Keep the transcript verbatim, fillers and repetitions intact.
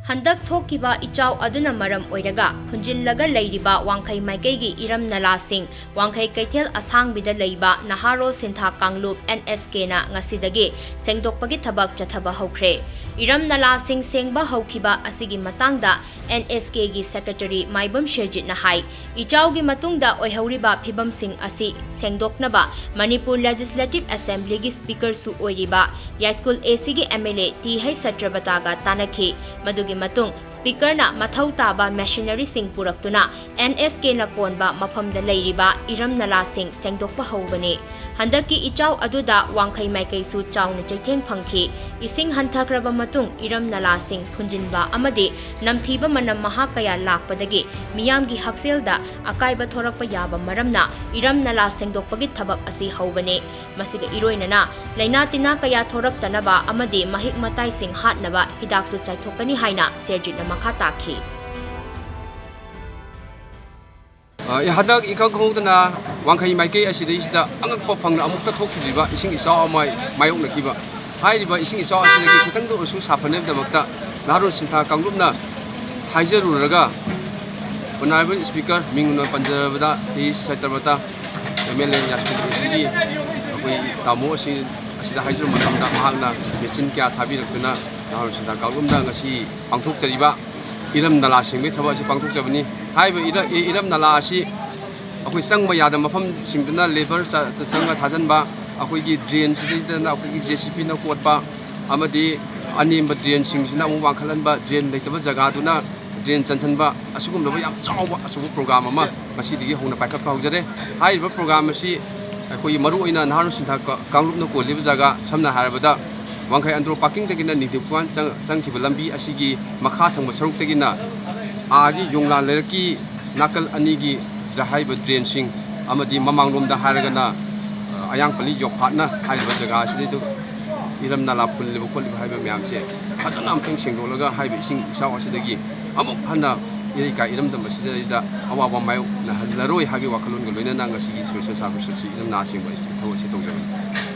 ꯍꯟꯗꯛ ꯊꯣꯛꯈꯤꯕ ꯏꯆꯥꯎ ꯑꯗꯨꯅ ꯃꯔꯝ ꯑꯣꯏꯔꯒ ꯐꯨꯟꯖꯤꯜꯂꯒ ꯂꯩꯔꯤꯕ ꯋꯥꯡꯈꯩ ꯃꯥꯏꯀꯩꯒꯤ ꯏꯔꯝ ꯅꯂꯥꯁꯤꯡ ꯋꯥꯡꯈꯩ ꯀꯩꯊꯦꯜ ꯑꯁꯥꯡꯕꯤꯗ ꯂꯩꯕ ꯅꯍꯥꯔꯣꯜ ꯁꯤꯟꯊꯥ ꯀꯥꯡꯂꯨꯞ, ꯑꯦꯟ ꯑꯦꯁ ꯀꯦꯅ ꯉꯁꯤꯗꯒꯤ ꯁꯦꯡꯗꯣꯛꯄꯒꯤ ꯊꯕꯛ ꯆꯠꯊꯕ ꯍꯧꯈ꯭ꯔꯦ꯫ ꯏꯔꯝ ꯅꯂꯥꯁꯤꯡ ꯁꯦꯡꯕ ꯍꯧꯈꯤꯕ ꯑꯁꯤꯒꯤ ꯃꯇꯥꯡꯗ ꯑꯦꯟ ꯑꯦꯁ ꯀꯦꯒꯤ ꯁꯦꯀ꯭ꯔꯦꯇꯔꯤ ꯃꯥꯏꯕꯝ ꯁꯦꯔꯖꯤꯠꯅ ꯍꯥꯏ, ꯏꯆꯥꯎꯒꯤ ꯃꯇꯨꯡꯗ ꯑꯣꯏꯍꯧꯔꯤꯕ ꯐꯤꯕꯝꯁꯤꯡ ꯑꯁꯤ ꯁꯦꯡꯗꯣꯛꯅꯕ ꯃꯅꯤꯄꯨꯔ ꯂꯦꯖꯤꯁꯂꯦꯇꯤꯚ ꯑꯦꯁꯦꯝꯕ꯭ꯂꯤꯒꯤ ꯁ꯭ꯄꯤꯀꯔꯁꯨ ꯑꯣꯏꯔꯤꯕ ꯌꯥꯏꯁ꯭ꯀꯨꯜ ꯑꯦ ꯁꯤꯒꯤ M L A T H ꯁꯇ꯭ꯌꯕ꯭ꯔꯇꯥꯒ ꯇꯥꯟꯅꯈꯤ꯫ ꯃꯗꯨꯒꯤ ꯃꯇꯨꯡ ꯁ꯭ꯄꯤꯀꯔꯅ ꯃꯊꯧ ꯇꯥꯕ ꯃꯦꯁꯤꯅꯔꯤꯁꯤꯡ ꯄꯨꯔꯛꯇꯨꯅ ꯑꯦꯟ ꯑꯦꯁ ꯀꯦꯅ ꯀꯣꯟꯕ ꯃꯐꯝꯗ ꯂꯩꯔꯤꯕ ꯏꯔꯝ ꯅꯂꯥꯁꯤꯡ ꯁꯦꯡꯗꯣꯛꯄ ꯍꯧꯕꯅꯤ꯫ ꯍꯟꯗꯛꯀꯤ ꯏꯆꯥꯎ ꯑꯗꯨꯗ ꯋꯥꯡꯈꯩ ꯃꯥꯏꯀꯩꯁꯨ ꯆꯥꯎꯅ ꯆꯩꯊꯦꯡ ꯐꯪꯈꯤ꯫ ꯏꯁꯤꯡ ꯍꯟꯊꯈ꯭ꯔꯕ ꯃꯇꯨꯡ ꯏꯔꯝ ꯅꯂꯥꯁꯤꯡ ꯐꯨꯟꯖꯤꯟꯕ ꯑꯃꯗꯤ ꯅꯝꯊꯤꯕ ꯃꯅꯝ ꯃꯍꯥ ꯀꯌꯥ ꯂꯥꯛꯄꯗꯒꯤ ꯃꯤꯌꯥꯝꯒꯤ ꯍꯛꯁꯦꯜꯗ ꯑꯀꯥꯏꯕ ꯊꯣꯔꯛꯄ ꯌꯥꯕ ꯃꯔꯝꯅ ꯏꯔꯝ ꯅꯂꯥ ꯁꯦꯡꯗꯣꯛꯄꯒꯤ ꯊꯕꯛ ꯑꯁꯤ ꯍꯧꯕꯅꯤ꯫ ꯃꯁꯤꯒ ꯏꯔꯣꯏꯅꯅ ꯂꯥꯏꯅꯥ ꯇꯤꯟꯅꯥ ꯀꯌꯥ ꯊꯣꯔꯛꯇꯅꯕ ꯑꯃꯗꯤ ꯃꯍꯤꯛ ꯃꯇꯥꯏꯁꯤꯡ ꯍꯥꯠꯅꯕ ꯍꯤꯗꯥꯛꯁꯨ ꯆꯥꯏꯊꯣꯛꯀꯅꯤ ꯍꯥꯏꯅ ꯁꯦꯔꯖꯤꯠꯅ ꯃꯈꯥ ꯇꯥꯈꯤ꯫ ꯑ, ꯍꯟꯗꯛ ꯏꯈꯪ ꯈꯪꯍꯧꯗꯅ ꯋꯥꯡꯈꯩ ꯃꯥꯏꯀꯩ ꯑꯁꯤꯗꯩꯁꯤꯗ ꯑꯉꯛꯄ ꯐꯪꯅ ꯑꯃꯨꯛꯇ ꯊꯣꯛꯈꯤꯗ꯭ꯔꯤꯕ ꯏꯁꯤꯡ ꯏꯆꯥꯎ ꯑꯃ ꯃꯥꯌꯣꯛꯅꯈꯤꯕ꯫ ꯍꯥꯏꯔꯤꯕ ꯏꯁꯤꯡ ꯏꯆꯥꯎ ꯑꯁꯤꯗꯒꯤ ꯈꯤꯇꯪꯗ ꯑꯣꯏꯔꯁꯨ ꯁꯥꯐꯅꯕꯒꯤꯗꯃꯛꯇ ꯅꯍꯥꯔꯣꯜ ꯁꯤꯟꯊꯥ ꯀꯥꯡꯂꯨꯞꯅ ꯍꯥꯏꯖꯔꯨꯔꯒ, ꯑꯣꯅꯔꯦꯕꯜ ꯁ꯭ꯄꯤꯀꯔ ꯃꯤꯡ ꯑꯣꯏꯅ ꯄꯟꯖꯔꯕꯗ T ꯁꯇ꯭ꯌꯕ꯭ꯔꯇ M L A ꯌꯥꯏꯁ꯭ꯀꯨꯜ A ꯁꯤꯒꯤ ꯑꯩꯈꯣꯏ ꯇꯥꯃꯣ ꯑꯁꯤ, ꯑꯁꯤꯗ ꯍꯥꯏꯖꯔꯨꯕ ꯃꯇꯝꯗ ꯃꯍꯥꯛꯅ ꯃꯦꯆꯤꯟ ꯀꯌꯥ ꯊꯥꯕꯤꯔꯛꯇꯨꯅ ꯅꯍꯥꯔꯣꯜ ꯁꯤꯟꯊꯥ ꯀꯥꯡꯂꯨꯞꯅ ꯉꯁꯤ ꯄꯥꯡꯊꯣꯛꯆꯔꯤꯕ ꯏꯔꯝ ꯅꯂꯥ ꯁꯦꯡꯕꯒꯤ ꯊꯕꯛ ꯑꯁꯤ ꯄꯥꯡꯊꯣꯛꯆꯕꯅꯤ꯫ ꯍꯥꯏꯔꯤꯕ ꯏꯔ-, ꯏ-, ꯏꯔꯝ ꯅꯂꯥ ꯑꯁꯤ ꯑꯩꯈꯣꯏ ꯆꯪꯕ ꯌꯥꯗꯕ ꯃꯐꯝꯁꯤꯡꯗꯨꯅ ꯂꯦꯕꯔ ꯆ-, ꯆꯪꯉ ꯊꯥꯖꯤꯟꯕ, ꯑꯩꯈꯣꯏꯒꯤ ꯗ꯭ꯔꯦꯟꯁꯤꯗꯩꯁꯤꯗꯅ ꯑꯩꯈꯣꯏꯒꯤ ꯖꯦ ꯁꯤ ꯕꯤꯅ ꯀꯣꯠꯄ, ꯑꯃꯗꯤ ꯑꯅꯦꯝꯕ ꯗ꯭ꯔꯦꯟꯁꯤꯡꯁꯤꯅ ꯑꯃꯨꯛ ꯋꯥꯡꯈꯠꯍꯟꯕ, ꯗ꯭ꯔꯦꯟ ꯂꯩꯇꯕ ꯖꯒꯥꯗꯨꯅ ꯗ꯭ꯔꯦꯟ ꯆꯟꯁꯤꯟꯕ, ꯑꯁꯤꯒꯨꯝꯂꯕ ꯌꯥꯝ ꯆꯥꯎꯕ ꯑꯆꯧꯕ ꯄ꯭ꯔꯣꯒ꯭ꯔꯥꯝ ꯑꯃ ꯉꯁꯤꯗꯒꯤ ꯍꯧꯅ ꯄꯥꯏꯈꯠꯄ ꯍꯧꯖꯔꯦ꯫ ꯍꯥꯏꯔꯤꯕ ꯄ꯭ꯔꯣꯒ꯭ꯔꯥꯝ ꯑꯁꯤ ꯑꯩꯈꯣꯏꯒꯤ ꯃꯔꯨꯑꯣꯏꯅ ꯅꯍꯥꯔꯣꯜ ꯁꯤꯟꯊꯥ ꯀ-, ꯀꯥꯡꯂꯨꯞꯅ ꯀꯣꯜꯂꯤꯕ ꯖꯒꯥ, ꯁꯝꯅ ꯍꯥꯏꯔꯕꯗ ꯋꯥꯡꯈꯩ ꯑꯟꯗ꯭ꯔꯣ ꯄꯥꯔꯀꯤꯡꯗꯒꯤꯅ ꯅꯤꯡꯊꯧ ꯈꯨꯃꯥꯟ ꯆꯪ-, ꯆꯪꯈꯤꯕ ꯂꯝꯕꯤ ꯑꯁꯤꯒꯤ ꯃꯈꯥ ꯊꯪꯕ ꯁꯔꯨꯛꯇꯒꯤꯅ ꯑꯥꯒꯤ ꯌꯣꯡꯂꯥ ꯂꯩꯔꯛꯀꯤ ꯅꯥꯀꯜ ꯑꯅꯤꯒꯤ ꯗ-, ꯍꯥꯏꯔꯤꯕ ꯗ꯭ꯔꯦꯟꯁꯤꯡ ꯑꯃꯗꯤ ꯃꯃꯥꯡꯂꯣꯝꯗ ꯍꯥꯏꯔꯒꯅ, ꯑ, ꯑꯌꯥꯡꯄꯜꯂꯤ ꯌꯣꯠꯐꯥꯠꯅ ꯍꯥꯏꯔꯤꯕ ꯖꯒꯥ ꯑꯁꯤꯗꯩꯗ ꯏꯔꯝ ꯅꯂꯥ ꯐꯨꯜꯂꯤꯕ ꯈꯣꯠꯂꯤꯕ ꯍꯥꯏꯕ ꯃꯌꯥꯝꯁꯦ ꯐꯖꯅ ꯑꯃꯨꯛꯇꯪ ꯁꯦꯡꯗꯣꯛꯂꯒ ꯍꯥꯏꯔꯤꯕ ꯏꯁꯤꯡ ꯏꯆꯥꯎ ꯑꯁꯤꯗꯒꯤ ꯑꯃꯨꯛ ꯍꯟꯅ ꯏꯔꯩꯀꯥꯏ ꯏꯔꯝꯗꯝ ꯑꯁꯤꯗꯩꯗ ꯑꯋꯥꯕ ꯃꯥꯌꯣꯛꯅꯍꯜꯂꯔꯣꯏ ꯍꯥꯏꯕꯒꯤ ꯋꯥꯈꯜꯂꯣꯟꯒ ꯂꯣꯏꯅꯅ ꯉꯁꯤꯒꯤ ꯁꯣꯁꯦꯜ ꯁꯥꯔꯚꯤꯁ ꯑꯁꯤ ꯏꯔꯝ ꯅꯂꯥ ꯁꯦꯡꯕ ꯑꯁꯤ ꯊꯕꯛ ꯑꯁꯤ ꯇꯧꯖꯕꯅꯤ꯫